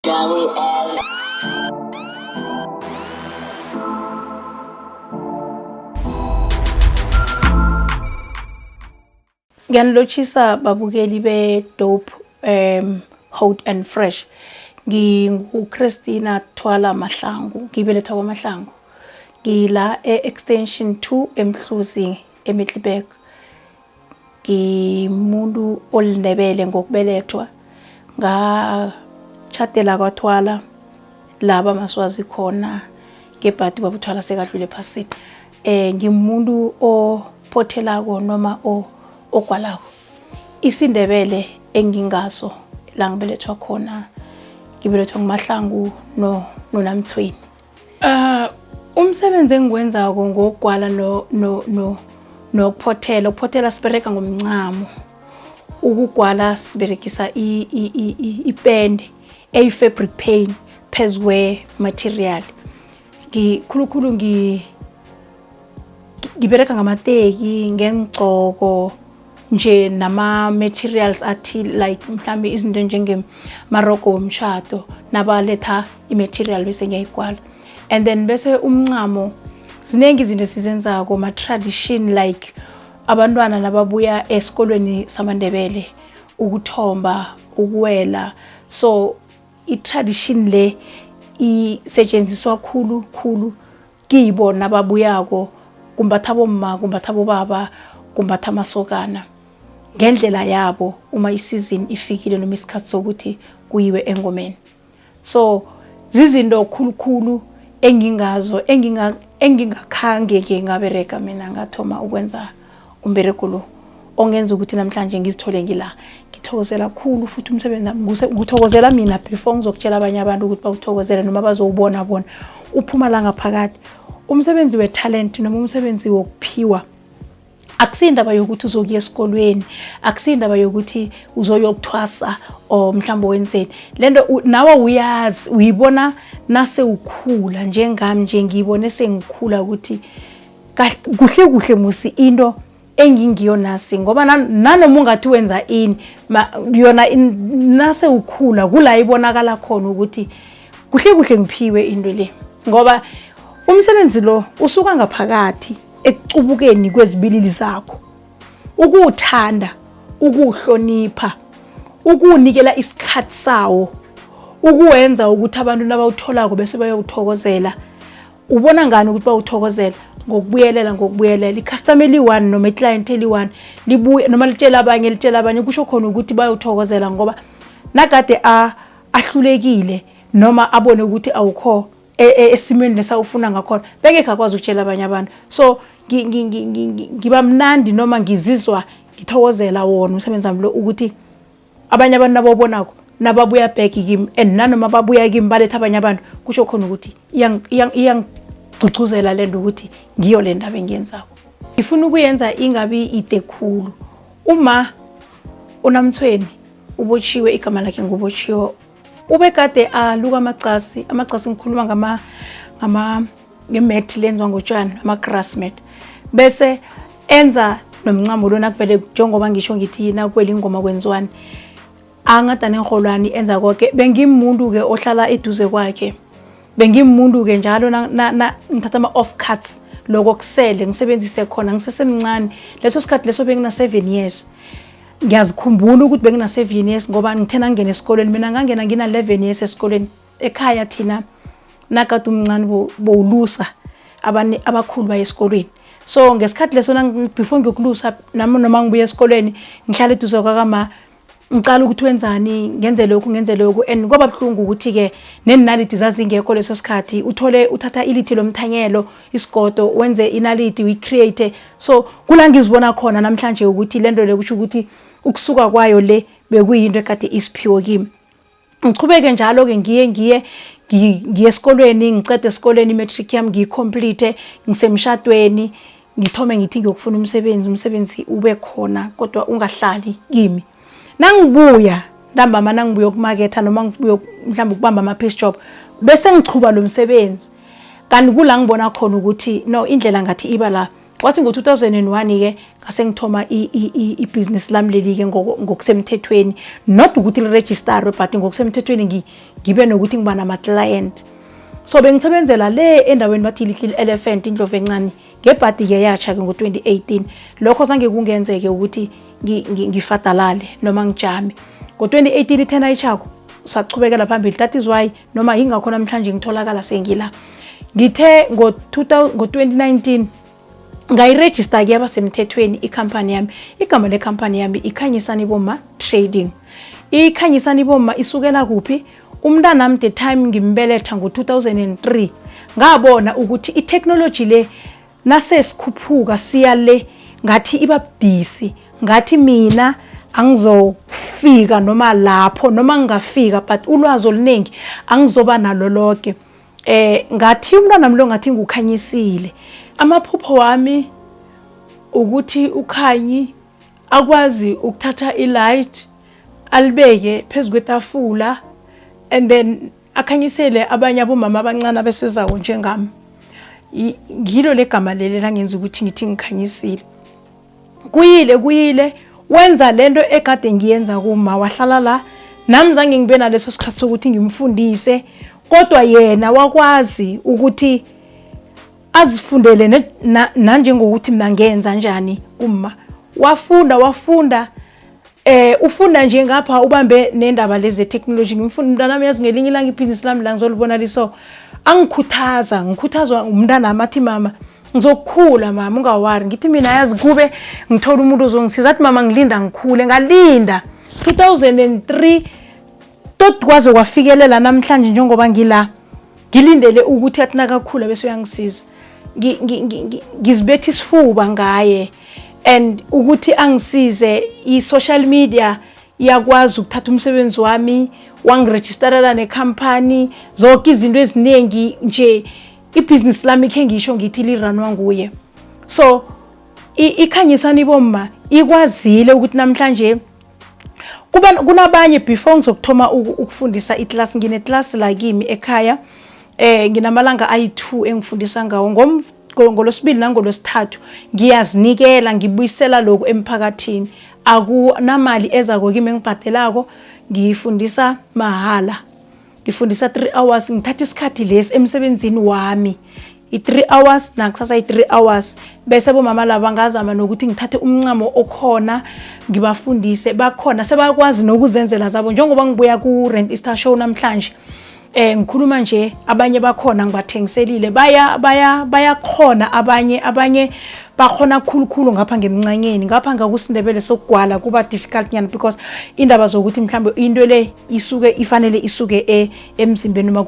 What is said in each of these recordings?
Double L. Ngiyanilotshisa babukeli be-Dope Hot and Fresh. NginguChristina Thwala Mahlangu, ngibelethwa kwaMahlangu. Ngila e-Extension 2 eMhluzi eMiddelburg. Ngimuntu oliNdebele ngokubelethwa. Ngatjhadela kwaThwala la bamaSwazi khona ngebhadi baba uThwala sekadlule ephasini. Ngimuntu ophothelako noma ogwalako. IsiNdebele engingaso la ngibelethwa khona, ngibelethwa nguMahlangu noNamthweni. Umsebenzi engiwenzako ngokugwala no no no nokuphothela, ukuphothela siberega ngomncamo. Ukugwala siberegisa ipende eyi-fabric paint phezu kwe-material. Ngikhulukhulu ngiberega ngamateki, ngeengqoko nje nama-materials athile like mhlambe izinto njengemarogo womshado nabaletha i-material bese ngiyayigwala. And then bese umncamo, ziningi izinto esizenzako ma-tradition like abantwana nababuya esikolweni samaNdebele, ukuthomba, ukuwela. So i-tradition le isetshenziswa khulu khulu kibo nababuyako, kumbatha bomma, kumbatha bobaba, kumbatha amasokana ngendlela yabo uma isizini ifikile noma isikhathi sokuthi kuyiwe engomeni. So zizinto khulukhulu engingazo engingakhange-ke ngaberega mina ngathoma ukwenza umberego lo ongenza ukuthi namhlanje ngizithole ngila. Ngithokozela khulu futhi umsebenzi wami, nguthokozela mina before ngizokutshela abanye abantu ukuthi bawuthokozele noma bazowubona bona uphuma la ngaphakathi. Umsebenzi we-talent noma umsebenzi wokuphiwa akusiyindaba yokuthi uzokuya esikolweni, akusiyindaba yokuthi uzoyokuthwasa or mhlawumbe wenzeni. Lento nawe uyazi, uyibona nase ukhula njengami nje, ngiyibone sengikhula ukuthi kuhle kuhle musi into engingiyo nasi, ngoba nanoma ungathi wenza ini yona nase ukhula kula ibonakala khona ukuthi kuhle kuhle ngiphiwe into le, ngoba umsebenzi lo usuka ngaphakathi ekucubukeni kwezibilili zakho, ukuwuthanda, ukuwuhlonipha, ukuwunikela isikhathi sawo, ukuwenza ukuthi abantu nabawutholako bese bayowuthokozela. Ubona ngani ukuthi bawuthokozela? Ngokubuyelela, ngokubuyelela. I-customer eli-one noma i-client eli-one libuye noma litshela abanye, litshela abanye, kusho khona ukuthi bayawuthokozela, ngoba nakade ahlulekile noma abone ukuthi awukho esimweni lesawufuna ngakhona, bengekhe akwazi ukutshela abanye abantu. So ngiba mnandi noma ngizizwa ngithokozela wona umsebenzi wami lo, ukuthi abanye abantu nabawubonako nababuya back kimi, and nanoma babuya kimi baletha abanye abantu, kusho khona ukuthi iyangigcugcuzela le nto ukuthi ngiyo le ndaba engiyenzako. Ngifuna ukuyenza ingabi ide khulu. Uma uNamthweni ubotshiwe, igama lakhe ngubotshiwe, ubekade aluka amacasi. Amacasi ngikhuluma ngemethi lenziwa ngotshani, ama-grass mat, bese enza nomncamo lona kuvele njengoba ngisho ngithi nakuwela ingoma kwenziwani, angada neenrholwani, enza konke. Bengimuntu-ke ohlala eduze kwakhe, bengimuntu-ke njalo ngithatha ama-off cuts loko kusele ngisebenzise khona ngisesemncane. Leso sikhathi leso bengina-7 years. Ngiyazikhumbula ukuthi bengina-7 years ngoba ngithe nangingena esikolweni, mina ngangena ngina-11 years esikolweni. Ekhaya thina nakade umncane bowulusa abakhulu baye esikolweni. So ngesikhathi leso before ngiyokulusa nami noma ngibuya esikolweni, ngihlala eduze kwakama, ngicala ukuthi wenzani, ngenze lokhu, ngenze lokhu. And kwaba buhlungu ukuthi-ke nenaliti zazingekho leso sikhathi, uthole uthatha ilithi lomthanyelo, isigodo, wenze inaliti, uyi-create. So kula ngizibona khona namhlanje ukuthi lento le kusho ukuthi ukusuka kwayo le bekuyinto ekade isiphiwo kimi. Ngichubeke njalo-ke ngiye esikolweni, ngicede esikolweni i-matric yami ngiyi-complete, ngisemshadweni, ngithome ngithi ngiyokufuna umsebenzi, umsebenzi ube khona kodwa ungahlali kimi. Nangibuya ntambama, nangibuya ukumaketha noma ngibuya mhlawumbe ukubamba ama-piece job, bese ngichuba lo msebenzi. Kanti kula ngibona khona ukuthi no, indlela ngathi iba la. Kwathi ngo-2001-ke ngase ngithoma ibhizinisi lami leli-ke ngokusemthethweni, not ukuthi lirejistarwe, but ngokusemthethweni ngibe nokuthi ngiba nama-client. So bengisebenzela le endaweni bathi Little Elephant, indlovu encane. Ngebhadi-ke yatsha-ke ngo-2018. Lokho zange kungenzeke ukuthi ngifadalale noma ngijame. Ngo-2018 ithena itshako sachubekela phambili. That is why noma yingakho namhlanje ngitholakala sengila. Ngithe ngo-2019 ngayirejista-ke yaba semthethweni ikhampani yami. Igama lekhampani yami iKhanyisani Bomma Trading. IKhanyisani Bomma isukela kuphi? Umntanami the time ngimbeletha ngo-2003 ngabona ukuthi i-technology le nasesikhuphuka siya le ngathi iba budisi, ngathi mina angizofika noma lapho noma ngingafika, but ulwazi oluningi angizoba nalo lonke. Ngathi umntwana lo ngathi nguKhanyisile. Amaphupho wami ukuthi uKhanyi akwazi ukuthatha i-light alibeke phezu kwetafula and then akhanyisele abanye abomama abancane abesezawo njengami. Ngilo legama leli langenza ukuthi ngithi ngikhanyisile. Kuyile kuyile wenza lento ekade ngiyenza kuma, wahlala la nami zange ngibe naleso sikhathi sokuthi ngimfundise, kodwa yena wakwazi ukuthi azifundele nanjengokuthi mina ngenza njani kuma. Wafunda wafunda, ufunda nje ngapha ubambe nendaba lezi technology. Ngimfunda umntanami, yazi ngelinye ilanga ibhizinisi lami la ngizolibona liso. Angikhuthaza, ngikhuthazwa umntanami, athi mama ngizokukhula mama ungawari. Ngithi mina yazi kube ngithola umuntu ozongisiza. Athi mama ngilinda ngikhule. Ngalinda 2003 tot kwaze kwafikelela namhlanje njengoba ngila, ngilindele ukuthi athi nakakhula bese uyangisiza. Ngizibetha isifuba ngaye and ukuthi angisize. I-social media iyakwazi ukuthatha umsebenzi wami, wangirejisterela nekhampani, zonke izinto eziningi nje. Ibhizinisi lami khe ngisho ngithi liranwa nguye. So iKhanyisani Bomma ikwazile ukuthi namhlanje kuba kunabanye. Before ngizokuthoma ukufundisa iclass, ngine-class la kimi ekhaya. Nginamalanga ayi-2 engifundisa ngawo, ngolosibili nangolosithathu. Ngiyazinikela, ngibuyisela lokhu emphakathini. Akunamali ezako kimi engibhadelako, ngiyifundisa mahala. Ngifundisa 3 hours, ngithatha isikhathi lesi emsebenzini wami, i-3 hours nakusasa i-3 hours, bese bomama laba ngazama nokuthi ngithathe umncamo okhona ngibafundise. Bakhona sebakwazi nokuzenzela zabo, njengoba ngibuya ku-Rent Easter Show namhlanje, ngikhuluma nje abanye bakhona ngibathengiselile, baya baya bayakhona. Abanye bakhona khulukhulu ngapha ngemncanyeni, ngapha ngakusiNdebele sokugwala kuba difficult nyana, because indaba zokuthi mhlambe into le isuke ifanele isuke emzimbeni noma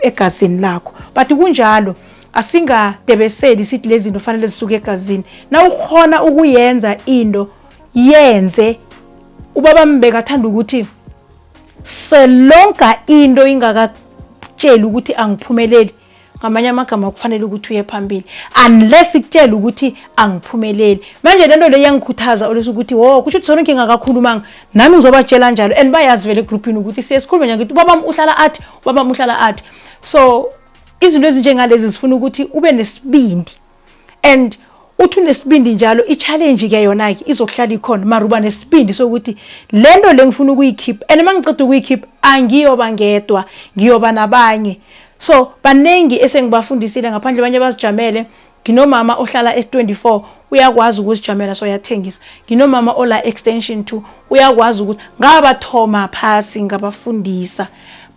egazini lakho. But kunjalo, asingadebeseli sithi lezi zinto fanele zisuke egazini. Na ukhona ukuyenza into, yenze. Ubaba mbeka athanda ukuthi selonka into ingakatsheli ukuthi angiphumeleli. Ngamanye amagama kufanele ukuthi uye phambili unless ikutshela ukuthi angiphumeleli. Manje lento le iyangikhuthaza olesi ukuthi wo kusho ukuthi sona ngingakakhulumanga nami ngizobatshela njalo, and bayazi vele egroupini ukuthi siye sikhulume nje, ngithi ubaba uhlala athi, ubaba uhlala athi. So izinto ezinjengalezi zifuna ukuthi ube nesibindi, and uthi unesibindi njalo, i-challenge ke yona ke izokuhlala ikhona, mara uba nesibindi sokuthi lento le ngifuna ukuyikhipha, and uma ngiceda ukuyikhipha angiyoba ngedwa, ngiyoba nabanye. So baningi esengibafundisile ngaphandle, abanye bazijamele. Nginomama ohlala S24, uyakwazi ukuzijamela, so uyathengisa. Nginomama ola extension 2, uyakwazi ukuthi ngabathoma phasi ngabafundisa,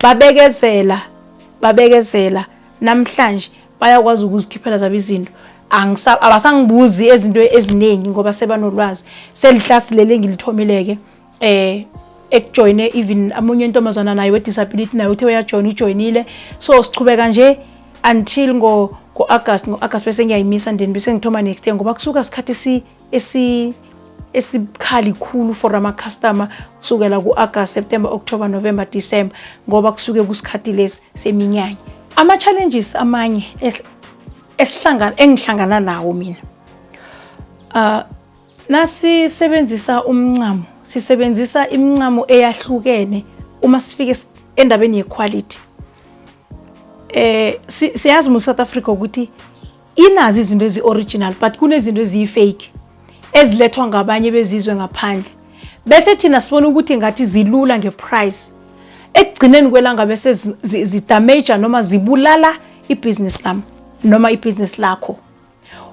babekezela babekezela, namhlanje bayakwazi ukuzikhiphela zabo izinto. Abasangibuzi ezinto eziningi ngoba sebanolwazi. Seliklasi leli engilithomileke ekujoyine even amunye intombazana naye we-disability, naye uthe uyajoyina, ujoyinile. So sichubeka nje until ngo-August. Ngo-August bese ngiyayimisa, then bese ngithoma next year, ngoba kusuka isikhathi esibukhali khulu for ama-customer kusukela ku-August, September, October, November, December, ngoba kusuke kusikhathi lesi seminyanya. Ama-challenges amanye esihlangana engihlangana nawo mina, nasisebenzisa umncamo, sisebenzisa imincamo eyahlukene. Uma sifike endabeni yequality, siyazi mu South Africa ukuthi Inazo izinto ezi-original, but kunezinto eziyi-fake ezilethwa ngabanye bezizwe ngaphandle, bese thina sibona ukuthi ngathi zilula nge-price. Ekugcineni kwelanga bese zi-damage noma zibulala ibhizinisi lami noma ibhizinisi lakho.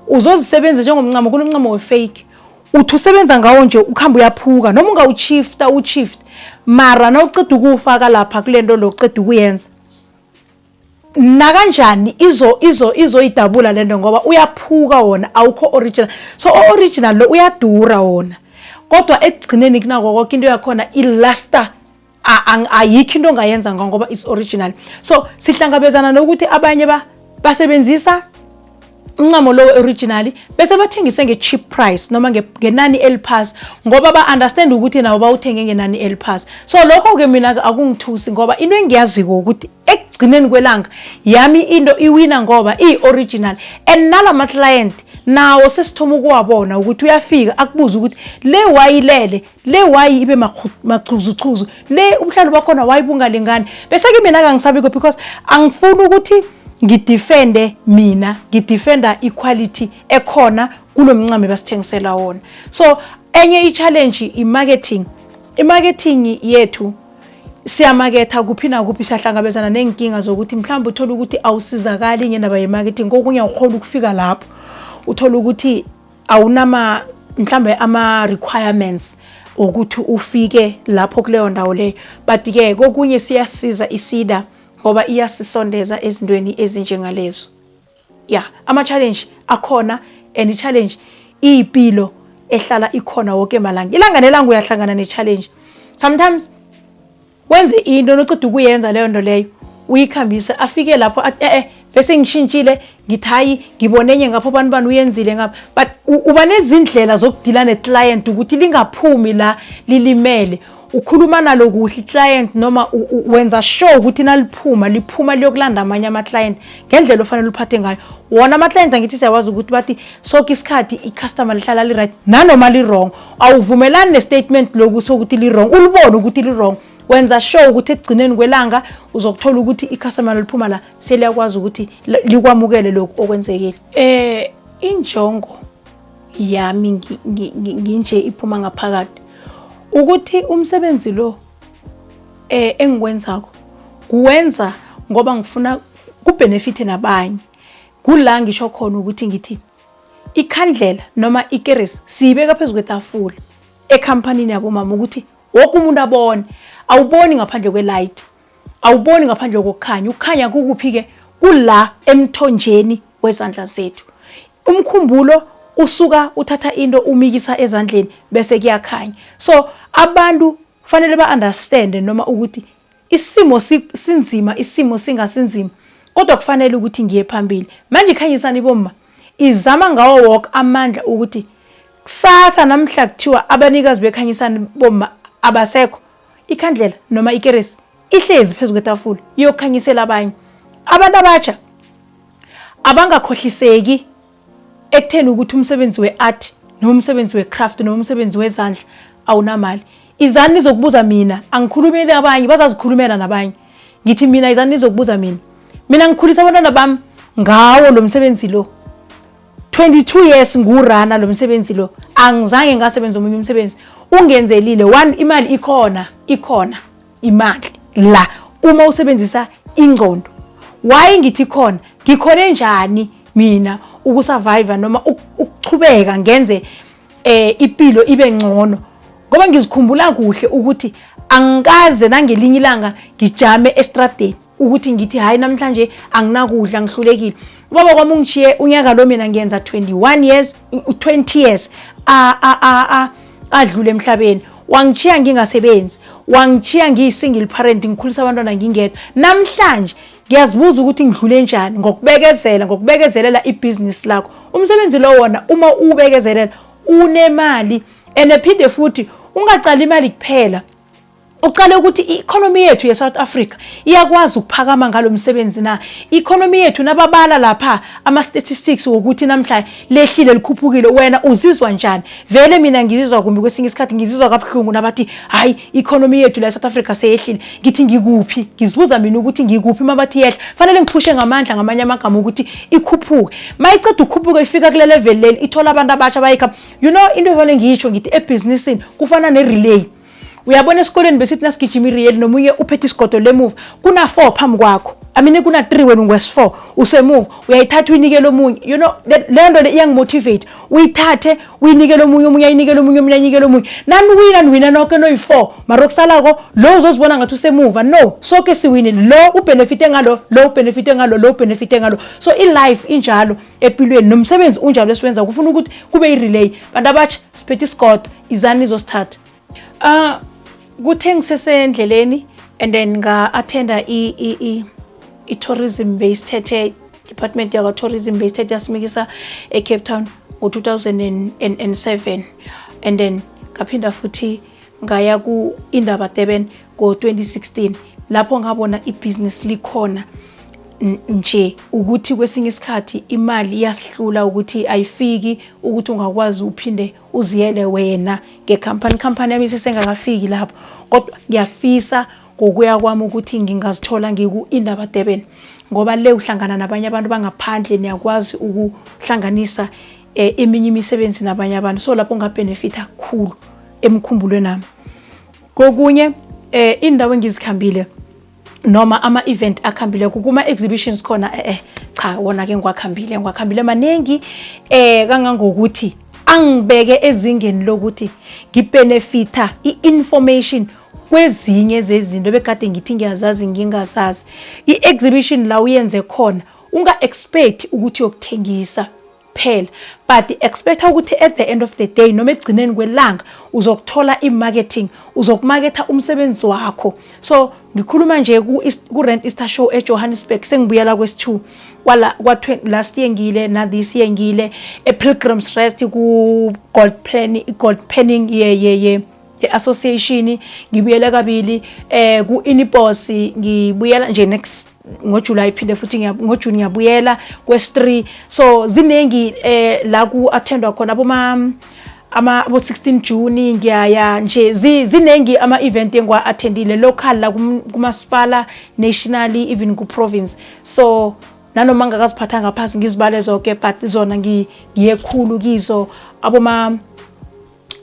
Uzozisebenzisa njengomncamo, kunomncamo we-fake, uthi usebenza ngawo nje ukuhamba uyaphuka, noma ungawushifta ushift, mara nawuceda ukuwufaka lapha kule nto lo uceda ukuyenza nakanjani izo izo izoyidabula lento, ngoba uyaphuka wona, awukho original. So o-original lo uyadura wona, kodwa ekugcineni kunako konke into yakhona i-lasta, ayikho into ongayenza ngoba is original. So sihlangabezana nokuthi abanye basebenzisa umncamo lo originally bese bathengise nge-cheap price noma ngenani eliphasi, ngoba ba-understand ukuthi nabo bawuthenge ngenani eliphasi. So lokho-ke mina akungithusi, ngoba into engiyaziko ukuthi ekugcineni kwelanga yami into iwina ngoba iyi-original. And nalama-client nawo sesithoma ukuwabona ukuthi uyafika akubuze ukuthi le wayilele, le wayi ibe machuzuchuzu, le ubuhlalo bakhona wayi bungalingani. Bese-ke mina kangisabiko, because angifuni ukuthi ngidefende, mina ngidefenda i-quality ekhona kulo mncamo basithengisela wona. So enye i-challenge i-marketing. I-marketing yethu, siyamaketha kuphi nakuphi, siyahlangabezana ney'nkinga zokuthi mhlawumbe uthole ukuthi awusizakali ngendaba ye-marketing. Kokunye awukhona ukufika lapho, uthole ukuthi awunama mhlambe ama-requirements ukuthi ufike lapho kuleyo ndawo leyo. But-ke kokunye siyasiza i-SEDA ngoba iyasisondeza ezintweni ezinjengalezo. Ya, ama-challenge akhona, and i-challenge iyipilo ehlala ikhona woke malanga, ilanga nelanga uyahlangana ne-challenge. Sometimes wenze into, noceda ukuyenza leyo nto leyo uyikhambise, afike lapho athi, "Eh, bese ngishintshile." Ngithi, "Hayi, ngibone enye ngapho, bani bani uyenzile ngapha." But uba nezindlela zokudila ne-client ukuthi lingaphumi la lilimele. Ukhuluma nalo kuhle i-client, noma wenza sure ukuthi naliphuma liphuma liyokulanda amanye ama-client ngendlela ofanele uphathe ngayo wona ama-client. Angithi siyawazi ukuthi bathi soke isikhathi i-customer lihlala li-right nanoma li-wrong. Awuvumelani ne-statement loku sokuthi li-wrong, ulibone ukuthi li-wrong, wenza sure ukuthi ekugcineni kwelanga uzokuthola ukuthi i-customer liphuma la seliyakwazi ukuthi likwamukele lokhu okwenzekile. Injongo yami nginje iphuma ngaphakathi ukuthi umsebenzi lo engiwenzako kuwenza ngoba ngifuna ku-benefit nabanye. Kula ngisho khona ukuthi ngithi ikhandlela noma ikeresi siyibeka phezu kwetafula ekhampanini yabomama ukuthi wonke umuntu abone. Awuboni ngaphandle kwe-light, awuboni ngaphandle kokukhanya. Ukukhanya kukuphi-ke? Kula emthonjeni wezandla zethu. Umkhumbulo usuka uthatha into umikisa ezandleni bese kuyakhanya. So abantu kufanele ba-understande noma ukuthi isimo sinzima, isimo singasinzima, kodwa kufanele ukuthi ngiye phambili. Manje iKhanyisani Bomma izama ngawo wonke amandla ukuthi kusasa namhla kuthiwa abanikazi beKhanyisani Bomma abasekho, ikhandlela noma ikeresi ihlezi phezu kwetafula iyokhanyisela abanye abantu abatsha, abangakhohliseki ekutheni ukuthi umsebenzi we-art noma umsebenzi we-craft noma umsebenzi wezandla awunamali. Izani nizokubuza mina, angikhulumeli abanye, bazazikhulumela nabanye. Ngithi mina, izani nizokubuza mina. Mina ngikhulisa abantwana bami ngawo lo msebenzi lo. 22 years ngiwu-runa lo msebenzi lo, angizange ngasebenza omunye umsebenzi. Ungenzelile one, imali ikhona, ikhona imali la uma usebenzisa ingqondo. Why ngithi khona? Ngikhone njani mina uku-survive noma ukuchubeka ngenze impilo ibe ngcono? Ngoba ngizikhumbula kuhle ukuthi angikaze nangelinye ilanga ngijame estradeni ukuthi ngithi, "Hayi, namhlanje anginakudla, ngihlulekile." Ubaba kwami ungishiye unyaka lo mina ngiyenza 21 years, 20 years a adlule emhlabeni. Wangishiya ngingasebenzi, wangishiya ngiyi-single parent, ngikhulisa abantwana ngingedwa. Namhlanje ngiyazibuza ukuthi ngidlule njani. Ngokubekezela, ngokubekezelela ibhizinisi lakho, umsebenzi lo wona uma uwubekezelela unemali. And phinde futhi ungacali imali kuphela. Uqale ukuthi i-economy yethu ye-South Africa iyakwazi ukuphakama ngalo msebenzi na. I-economy yethu nababala lapha ama-statistics wokuthi namhla lehlile, likhuphukile, wena uzizwa njani? Vele mina ngizizwa kumbi, kwesinye isikhathi ngizizwa kabuhlungu nabathi hayi, i-economy yethu la e-South Africa seyehlile. Ngithi ngikuphi? Ngizibuza mina ukuthi ngikuphi mabathi yehla. Fanele ngiphushe ngamandla, ngamanye amagama, ukuthi ikhuphuke. Mayiceda ukukhuphuka, ifika kule level leli, ithola abantu abasha bayikha. Into efanele ngiyisho, ngithi ebhizinisini kufana ne-relay. Uyabona, esikoleni besithi nasigijima i-relay, nomunye uphethe isigodo lemuva, kuna-four phambi kwakho, I mean, kuna-three, wena ungwesi-four, usemuva, uyayithatha uyinikele omunye. Le nto le iyangimotivate. Uyithathe uyinikele omunye, omunye ayinikele omunye, omunye ayinikele omunye, naniwina, niwina noke noyi-four, mara okusalako lo uzozibona ngathi usemuva. No, soke siwine. Lo ubenefite ngalo, lo ubenefite ngalo, lo ubenefite ngalo. So i-life injalo empilweni, nomsebenzi unjalo esiwenza, kufuna ukuthi kube i-relay. Bantu abatsha, siphethe isigodo, izani nizosithatha. Kuthe ngisesendleleni and then nga-attenda i-tourism based thethe department yakwa-tourism based thethe yasimikisa e-Cape Town ngo-2007, and then ngaphinda futhi ngaya ku-Indaba Durban ngo-2016, lapho ngabona ibhizinisi likhona nje ukuthi kwesinye isikhathi imali iyasihlula, ukuthi ayifiki ukuthi ungakwazi uphinde uziyele wena ngekhampani. Ikhampani yami isesengakafiki lapho, kodwa ngiyafisa ngokuya kwami ukuthi ngingazithola ngiku-Indaba Durban, ngoba le uhlangana nabanye abantu bangaphandle, niyakwazi ukuhlanganisa eminye imisebenzi nabanye abantu, so lapho ngabenefitha kakhulu emkhumbulweni nami. Kokunye, indawo engizikhambile noma ama-event akhambile kuma-exhibitions khona, cha, wona ke ngiwakhambile maningi kangangokuthi angibeke ezingeni lokuthi ngibenefita i-information kwezinye zezinto bekade ngithi ngiyazazi, ngingazazi. I-exhibition la uyenze khona, unga-expect ukuthi uyokuthengisa phela, but expecta ukuthi at the end of the day noma ekugcineni kwelanga uzokuthola i-marketing, uzokumaketha umsebenzi wakho. So ngikhuluma nje ku-Rand Easter Show eJohannesburg, sengibuyela kwesi-2 kwala kwa last year ngile, na this year ngile e-Pilgrim's Rest ku-gold pan, i-gold panning ye ye-association, ngibuyele kabili ku-Innibos, ngibuyela nje next ngoJuly, phinde futhi ngoJune ngiyabuyela kwesi-3. So ziningi la ku-attendwa khona, aboma ama abo 16 June ngiyaya nje, ziningi ama event engiwa-attendile local la kumasipala, nationally, even ku province. So nanoma ngakaziphatha ngaphasi ngizibale zonke, but zona ngiye khulu kizo, aboma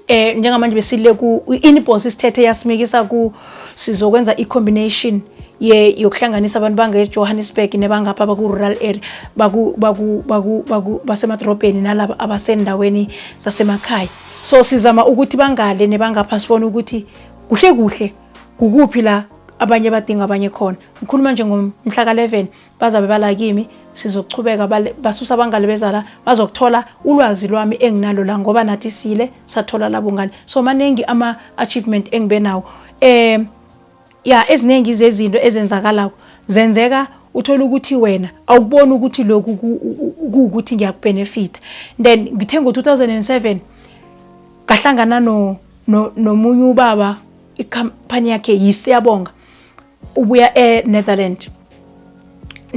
njengamanje besile ku Innibos, isithethe yasimikisa ku sizokwenza i-combination ye yokuhlanganisa abantu bange Johannesburg nebangapha baku rural area, baku baku baku baku basemadrobheni nalaba abasendaweni zasemakhaya. So sizama ukuthi bangale nebangapha sibone ukuthi kuhle kuhle kukuphi la abanye badinga abanye khona. Ngikhuluma nje ngomhla ka-11 bazabe bala kimi, sizochubeka basusa abangale bezala, bazokuthola ulwazi lwami enginalo la, ngoba nathi sile sathola labo ngale. So maningi ama-achievement engibe nawo. Ya, eziningi zezinto ezenzakalako zenzeka, uthola ukuthi wena awuboni ukuthi lokhu kuwukuthi ngiyakubenefita. Then ngithe ngo-2007 ngahlangana no nomunye ubaba, ikhampani yakhe yiSiyabonga, ubuya e-Netherland,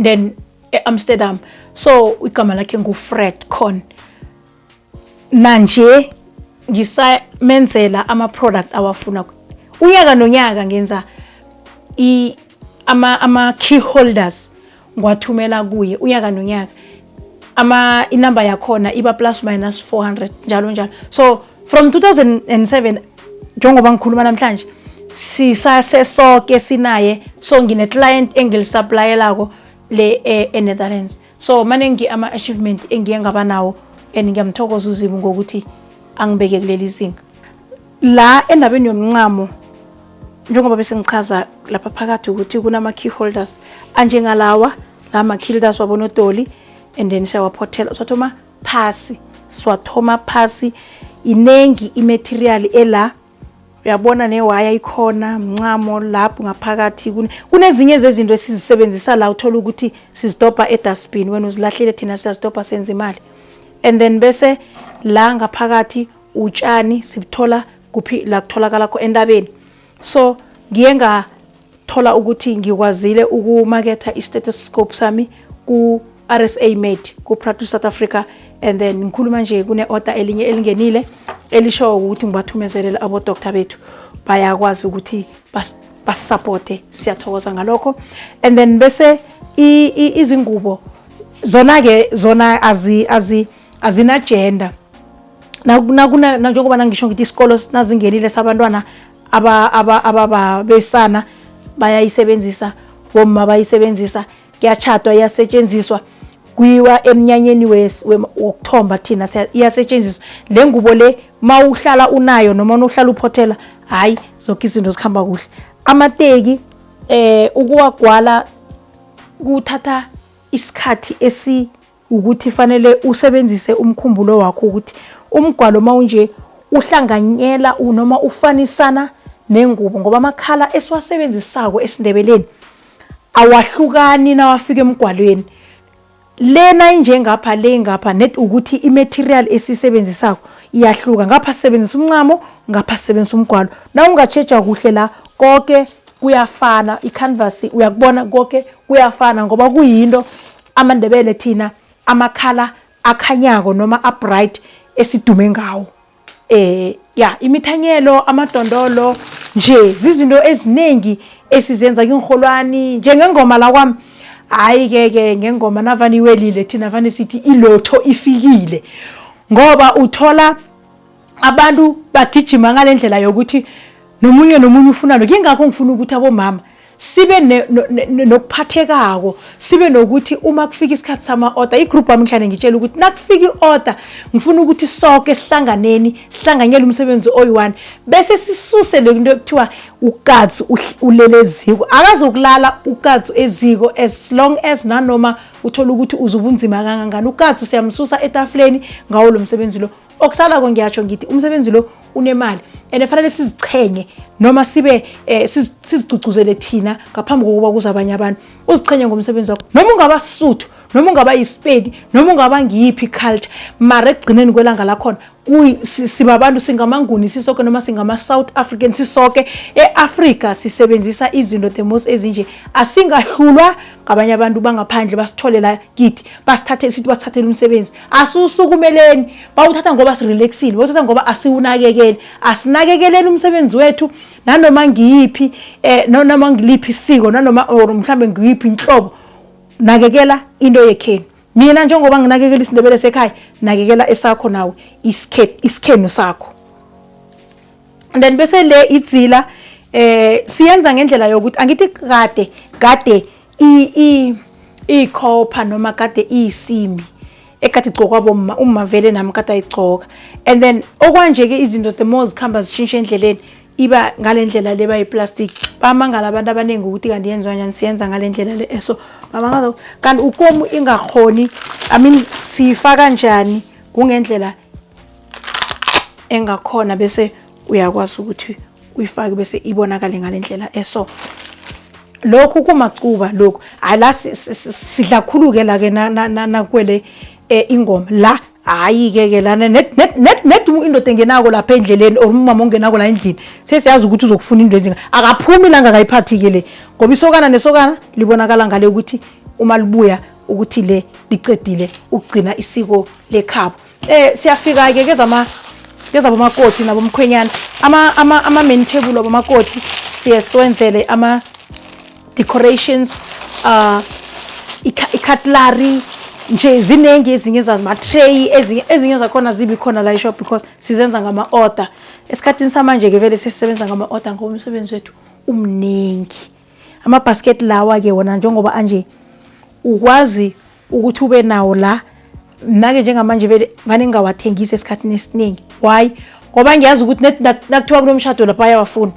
then e-Amsterdam. So igama lakhe nguFred Con. Nanje ngisamenzela ama-product awafuna unyaka nonyaka, ngenza ama key holders, ngiwathumela kuye unyaka nonyaka. Ama inamba yakhona iba plus minus 400 njalo njalo. So from 2007, njengoba ngikhuluma namhlanje, sisasesoke sinaye. So ngine client engilisupplyelako le e-Netherlands. So maningi ama-achievement engiye ngaba nawo and ngiyamthokoza uZimu ngokuthi angibeke kuleli zinga. La endabeni yomncamo, njengoba bese ngichaza lapha phakathi ukuthi kunama-key holders anjengalawa, la ma-key holders wabonodoli, and then siyawaphothela, siwathoma phasi, siwathoma phasi. Inengi i-material ela, uyabona, newaya ikhona, mncamo lapho ngaphakathi. Kunezinye zezinto esizisebenzisa la, uthola ukuthi sizidobha edustbin, wena uzilahlile, thina siyazidobha, senza imali. And then bese la ngaphakathi utshani sibuthola kuphi? La kutholakala kho entabeni. So Ngiye ngathola ukuthi ngikwazile ukumaketha i-stethoscope sami ku-RSA Med, ku-Practice South Africa, and then ngikhuluma nje kune-order elinye elingenile elisho ukuthi ngibathumezelele abo-doctor bethu, bayakwazi ukuthi basupporte. Siyathokoza ngalokho. And then bese izingubo zona-ke zona azina gender. Nakuna njengoba nangisho ngithi isikolo nazingenile sabantwana ababesana bayayisebenzisa, bomma bayisebenzisa, kuyachatwa iyasetshenziswa, kuyiwa emnyanyeni wokuthomba thina iyasetshenziswa le ngubo le. Mawuhlala unayo noma unohlala uphothela, hayi, zonke izinto zikhamba kuhle. Amateki ukuwagwala kuthatha isikhathi esi ukuthi fanele usebenzise umkhumbulo wakho ukuthi umgwalo mawunje uhlanganyela noma ufanisana nengubo, ngoba amakhala esiwasebenzisako esiNdebeleni awahlukani nawafika emgwalweni. Lena injengapha, le ngapha net ukuthi i-material esiyisebenzisako iyahluka. Ngapha sisebenzisa umncamo, ngapha sisebenzisa umgwalo. Na ungatjheja kuhle la, konke kuyafana. I-canvas uyakubona, konke kuyafana, ngoba kuyinto amaNdebele thina amakhala akhanyako noma a-bright esidume ngawo. Ya, imithanyelo, amadondolo nje, zizinto eziningi esizenza kinrholwani njengengoma la kwami. Hayi ke ke ngengoma navane iwelile, thina vane sithi ilotho ifikile, ngoba uthola abantu bagijima ngalendlela yokuthi nomunye nomunye ufuna lo. Kingakho ngifuna ukuthi abomama sibe nokuphathekako, sibe nokuthi uma kufika isikhathi sama-order, i-group wami ngihlale ngitshela ukuthi nakufika i-order, ngifuna ukuthi sonke sihlanganeni, sihlanganyele umsebenzi oyi-one, bese sisuse le nto ekuthiwa ukatsu ulele eziko. Akazokulala ukatsu eziko as long as nanoma uthola ukuthi uzubunzima kangangani, ukatsu siyamsusa etafuleni ngawo lo msebenzi lo. Okusalako ngiyatsho ngithi umsebenzi lo unemali and fanele sizichenye noma sibe sizigcugcuzele thina ngaphambi kokuba kuze abanye abantu. Uzichenye ngomsebenzi wakho, noma ungaba Sisuthu, noma ungaba yiSipedi, noma ungaba ngiyiphi culture, mara ekugcineni kwelanga lakhona sibabantu, singamaNguni sisoke noma singama-South African sisoke. E-Afrika sisebenzisa izinto the most ezinje, asingahlulwa ngabanye abantu bangaphandle basithole la kithi, basithathe, sithi basithathele umsebenzi. Asiwusukumeleni, bawuthatha ngoba sirelaxile, bawuthatha ngoba asiwunakekeli. Asinakekeleni umsebenzi wethu, nanoma ngiyiphi noma ngiliphi isiko, nanoma or mhlambe ngiyiphi inhlobo, nakekela into yekhenu. Mina njengoba nginakekela isiNdebele sekhaya, nakekela esakho nawe isikhenu sakho. And then bese le idzila siyenza ngendlela yokuthi angithi kade kade i i ikhopha noma kade iyisimbi ekade igcokwa bomma, uma vele nami kade ayigcoka. And then okwanje ke izinto the more zikhamba zishintsha endleleni, iba ngale ndlela le bayiplastic. Bamangala abantu abaningi ukuthi kanti yenziwa njani. Siyenza ngale ndlela le, so bamangaza kanti ukomu ingakhoni, I mean, siyifaka njani kungendlela engakhona, bese uyakwazi ukuthi uyifake bese ibonakale ngale ndlela eso. Lokhu kumacuba lokhu, hayi, la sidla khulu-ke la ke nakwele ingoma la. Hayi ke ke lana net net net net indoda engenako lapha endleleni or umama ongenako la endlini, sesiyazi ukuthi uzokufuna into ezinga akaphumi la ngakayiphathi ke le, ngoba isokana nesokana libonakala ngale ukuthi uma libuya ukuthi le licedile ukugcina isiko lekhabo. Siyafika ke kezama kezabomakoti nabomkhwenyana, ama main table wabomakoti siye siwenzele ama decorations, i-cutlery nje ziningi, ezinye zama-tray, ezinye zakhona zibi khona la e-shop because sizenza ngama-order. Esikhathini samanje-ke vele sesisebenza ngama-order ngoba umsebenzi wethu umningi. Ama-basket lawa-ke wona njengoba anje, ukwazi ukuthi ube nawo la. Mna-ke njengamanje vele vane ngingawathengisi esikhathini esiningi. Why? Ngoba ngiyazi ukuthi net nakuthiwa kunomshado lapha bayawafuna,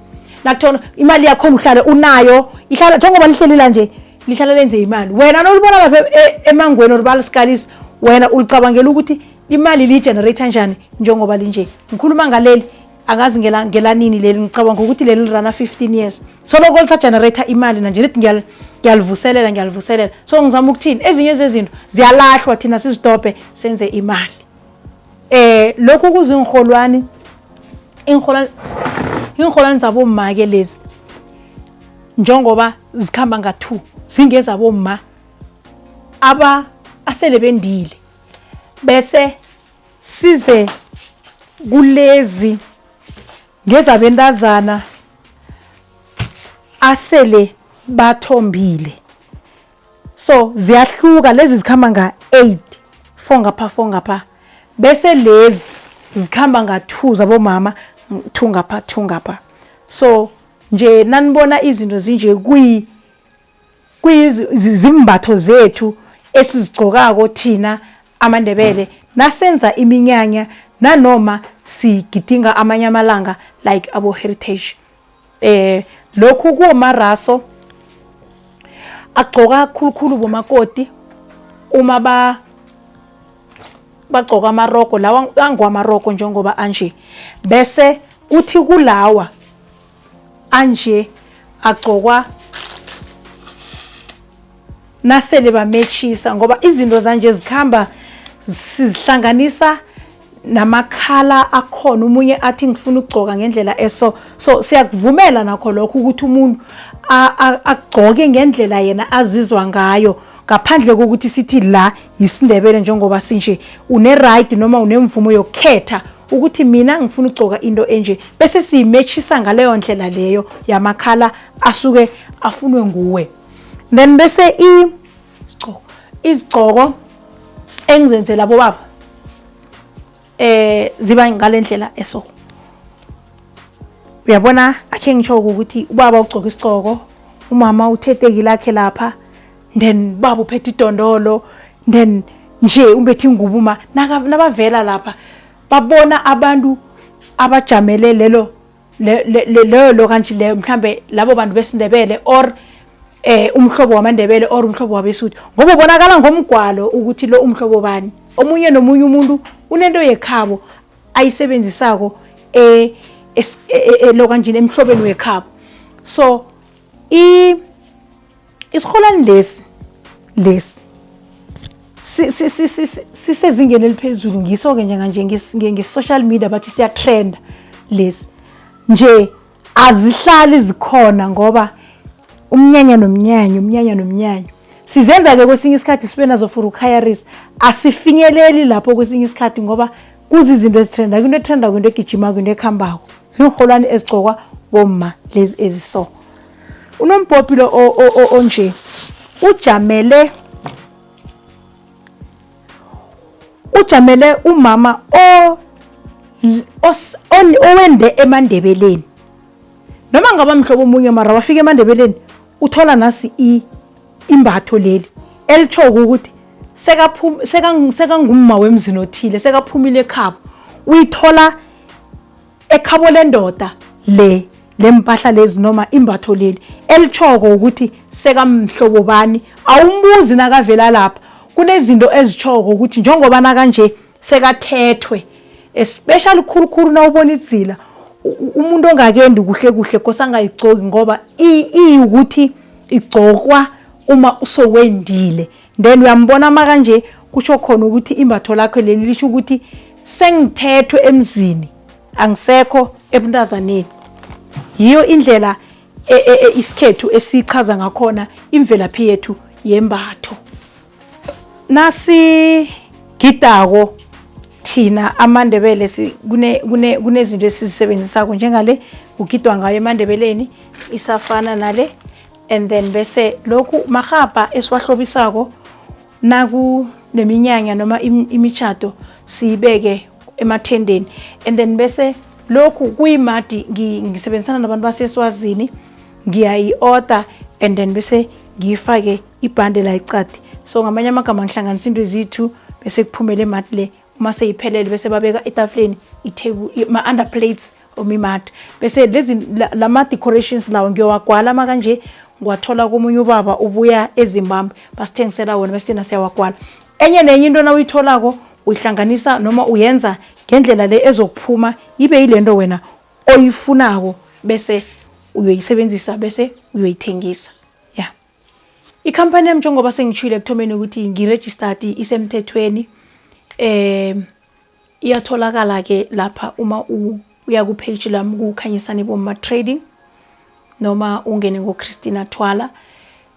nakuthiwa imali yakhona uhlale unayo, ihlala njengoba lihleli la nje, lihlala lenze imali. Wena nolibona lapha emangweni or balisikalisa, wena ulicabangela ukuthi imali liyi-generate njani njengoba linje. Ngikhuluma ngaleli, angazi ngelanini leli, ngicabanga ukuthi leli lirana 15 years, soloko lisa-generate imali nanje lithi ngiyalivuselela, ngiyalivuselela. So ngizama ukuthini? Ezinye zezinto ziyalahlwa, thina sizidobhe senze imali. Lokhu kuzinrholwani, inrholwani, inrholwani zabomma ke lezi. Njengoba zikhamba nga-2, zingezabomma aba asele bendile. Bese size kulezi, ngezabentazana asele bathombile. So ziyahluka, lezi zikhamba nga-8, 4 ngapha, 4 ngapha, bese lezi zikhamba nga-2 zabomama, 2 ngapha, 2 ngapha. So nje nanibona izinto zinje, kuyizimbatho zethu esizigcokako thina amaNdebele nasenza iminyanya nanoma sigidinga amanye amalanga like abo heritage. Lokhu kuwomaraso agcoka khulukhulu bomakoti uma ba bagcoka amaroko lawa angwamaroko njengoba anje, bese kuthi kulawa anje agcokwa nasele bametshisa, ngoba izinto zanje zikhamba sizihlanganisa namakhala akhona. Umunye athi ngifuna ukugcoka ngendlela eso, so siyakuvumela nakho lokho ukuthi umuntu agcoke ngendlela yena azizwa ngayo, ngaphandle kokuthi sithi la yisiNdebele. Njengoba sinje, une-right noma unemvumo yokukhetha ukuthi mina ngifuna ukugcoka into enje, bese siyimetshisa ngaleyo ndlela leyo yamakhala asuke afunwe nguwe. Then bese isigcoko, izigcoko engizenzela bobaba ziba ngalendlela eso. Uyabona, akhe ngisho ukuthi ubaba ugcoka isigcoko, umama utheteki lakhe lapha, then baba uphethe idondolo, then nje umbethe ingubo. Uma nabavela lapha babona abantu abajamele lelo leyo lo kanje leyo, mhlambe labo bantu besiNdebele or umhlobo wamaNdebele or umhlobo wabeSuthu, ngoba ubonakala ngomgwalo ukuthi lo umhlobo bani. Omunye nomunye umuntu unento yekhabo ayisebenzisako lo kanjini emhlobeni wekhabo. So isiholani lesi sisezingeni eliphezulu, ngiso-ke njenganje nge-social media bathi siyatrenda lesi. Nje azihlali zikhona ngoba umnyanya nomnyanya, umnyanya nomnyanya sizenza-ke. Kwesinye isikhathi sibe nazo for ukuhayarisa, asifinyeleli lapho kwesinye isikhathi ngoba kuzizinto ezitrendako, into etrendako, into egijimako, into ekuhambako. Ziinrholwani ezigcokwa bomma lezi eziso. Unombhobhi lo onje ujamele umama owende emaNdebeleni, noma ngaba mhlobo omunye, mara wafika emaNdebeleni, uthola nasi imbatho leli elitshoko ukuthi sekangumma wemzini othile, sekaphumile ekhabo, uyithola ekhabo lendoda le lempahla lezi noma imbatho leli elitshoko ukuthi sekamhlobo bani. Awumbuzi nakavela lapha, kunezinto ezitshoko ukuthi njengoba nakanje sekathethwe, especially khulukhulu nawubona idzila. Umuntu ongakendi kuhle kuhle kose angayigcoki, ngoba iyukuthi igcokwa uma usowendile. Then uyambona makanje, kusho khona ukuthi imbatho lakho leli lisho ukuthi sengithethwe emzini, angisekho ebuntazaneni. Yiyo indlela isikhethu esichaza ngakhona imvelaphi yethu yembatho. Nasigidako thina amaNdebele kunezinto esizisebenzisako, njengale kugidwa ngayo emaNdebeleni, isafana nale. And then bese lokhu mahaba esiwahlobisako nakuneminyanya noma imitshato, siyibeke emathendeni. And then bese lokhu kuyimadi, ngisebenzisana nabantu baseSwazini, ngiyayi-order and then bese ngiyifake ibhande la icadi. So ngamanye amagama ngihlanganisa into ezithu, bese kuphumele imadi le. Uma seyiphelele bese babeka etafuleni i-table, ma-under plates omimadi. Bese lezi lama-decorations lawo ngiyowagwala ma kanje, ngiwathola komunye ubaba ubuya eZimbabwe, basithengisela wona, bese thina siyawagwala. Enye nenye into nawuyitholako uyihlanganisa noma uyenza ngendlela le ezokuphuma ibe yilento wena oyifunako, bese uyoyisebenzisa, bese uyoyithengisa. Ya, ikhampani yami, njengoba sengitshile ekuthomeni ukuthi ngiregistered, isemthethweni, iyatholakala ke lapha uma uya ku-page lami kuKhanyisani Bomma Trading. Noma ungene ngo-Christina Thwala,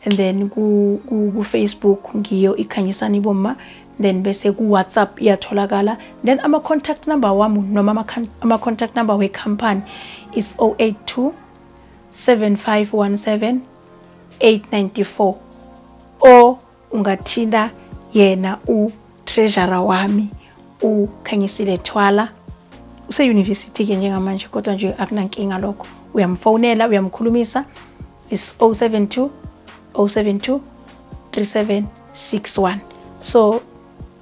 and then ku-Facebook ngiyo iKhanyisani Bomma, then bese ku-WhatsApp iyatholakala. Then ama-contact number wami noma ama-contact number we-company is 082 7517 894, or ungathinta yena u-treasurer wami, uKhanyisile Thwala. Use-university ke njengamanje, kodwa nje akunankinga lokho, uyamfonela, uyamkhulumisa, is 072 072 3761. So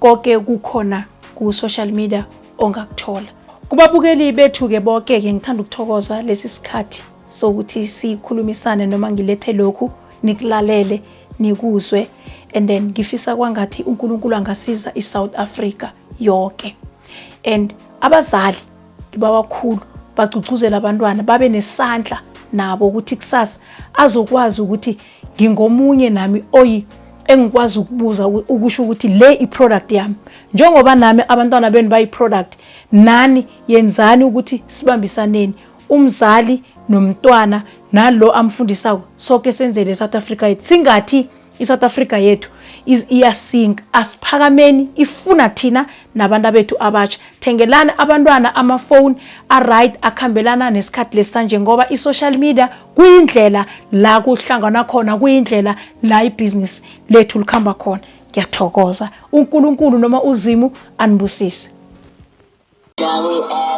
konke kukhona ku-social media ongakuthola. Kubabukeli bethu-ke bonke-ke, ngithanda ukuthokoza lesi sikhathi sokuthi sikhulumisane noma ngilethe lokhu, nikulalele, nikuzwe, and then ngifisa kwangathi uNkulunkulu angasiza iSouth Africa yonke. And abazali ngibawakhulu bagcugcuzela abantwana babe nesandla nabo ukuthi kusasa azokwazi ukuthi ngingomunye nami oyi engikwazi ukubuza ukusho ukuthi le i-product yami, njengoba nami abantwana benu bayi-product. Nani yenzani ukuthi sibambisaneni, umzali nomntwana nalo amfundisako, sonke senzele South Africa yethu. Singathi iSouth Africa yethu iyasinka, asiphakameni, ifuna thina nabantu bethu abatsha. Thengelani abantwana amafoni a-right akhambelana nesikhathi lesanje, ngoba i-social media kuyindlela la kuhlangana khona, kuyindlela la ibhizinisi lethu likhamba khona. Ngiyathokoza. UNkulunkulu noma uZimu anibusise. Double.